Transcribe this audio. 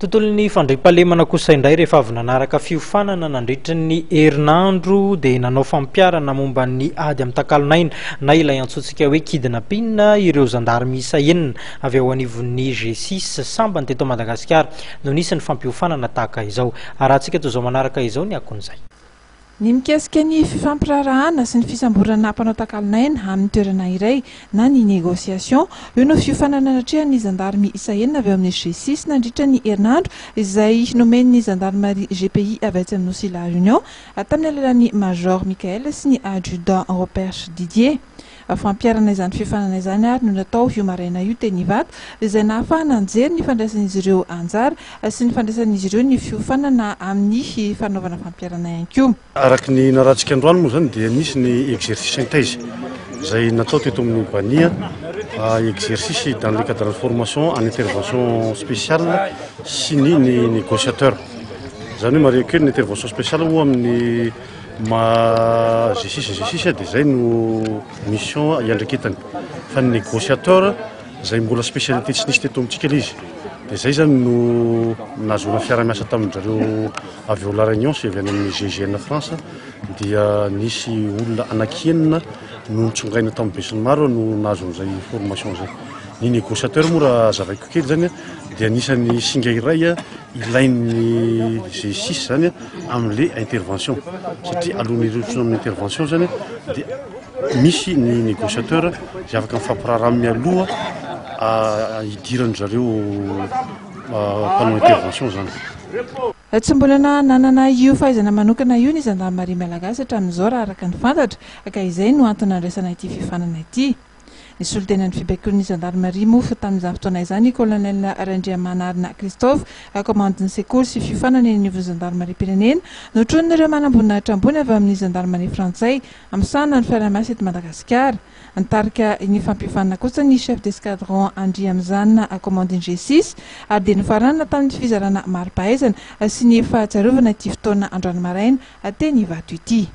Tontolon'ny fandriampahalemana kosa indray, rehefa avy nanaraka fiofanana nandritra ny herinandro dia nanao fampiharana momba ny ady amin'ny takalon'aina na ilay antsointsika hoe kidnapping ireo zandary miisa 6 avy ao anivon'ny G6. Sambany teto Madagasikara no nisy ny fampiofanana tahaka izao. Arahantsika toy izao manaraka izao ny akon'izay. Ny mikasika ny fifampiraharahana sy ny fisamborana mpanao takalon'aina amin'ny toerana iray na ny négociation, io no fiofanana natrehan'ny zandary miisa 6 avy ao amin'ny G6 nandritra ny herinandro izay nomen'ny zandarimaria GPI avy atsy amin'ny Nosy La Réunion tamin'ny alalan'ny Major Michael sy ny Adjudant Roperche Didier. Fampiharana izany fiofanana izany ary no natao io maraina io teny Ivato izay nahafahana nijery ny fandraisan'izy ireo anjara sy ny fandraisan'izy ireo ny fiofanana amin'ny fanaovana fampiharana ihany koa. Araka ny narahantsika androany moa izany dia nisy ny exercice synthèse izay natao teto amin'ny Bania, exercice dans le cadre de formation en intervention spéciale sy ny négociateur. Izany hoe marihiko kely ny intervention spéciale moa amin'ny maha G6 G6 dia izay no mission iandraiketany, fa ny négociateur izay mbola spécialité tsy nisy teto amintsika ilay izy dia izay izany no nahazoana fiara-miasa tamin-dry zareo avy ao La Réunion sy avy any amin'ny GIGN France, dia nisy olona anankienina no nitsongaina tamin'ny besinimaro no nahazo an'izay formation izay. Ny négociateur moa raha hazavaiko kely izany dia anisan'ny singa iray ilain'ny G6 izany amin'ilay intervention, satria alohan'ny hirosoana amin'ny intervention izany dia misy ny négociateur izay afaka mifampiraharaha mialoha hidiran-dry zareo mpanao intervention izany. Tsy mbola nanana io fahaizana manokana io ny zandarimaria malagasy hatramin'izao raha araka ny fantatra, ka izay no antony nandraisana ity fiofanana ity. Ny solontenan'ny fibaikoan'ny zandarimaria moa tamin'izany fotoana izany i Colonel Randriamanarina Christophe, komandin'ny sekoly sy fiofanana eny anivon'ny zandarimariam-pirenena, notronin'ireo manamboninahitra ambony avy amin'ny zandarimaria frantsay misahana ny fiaraha-miasa eto Madagasikara. Nitarika ny fampiofanana kosa ny chef d'escadron Andriamizana komandin'ny G6 ary dia nofaranana tamin'ny fizarana mari-pahaizana sy ny fahatsiarovana ity fotoana androany maraina teny Ivato ity.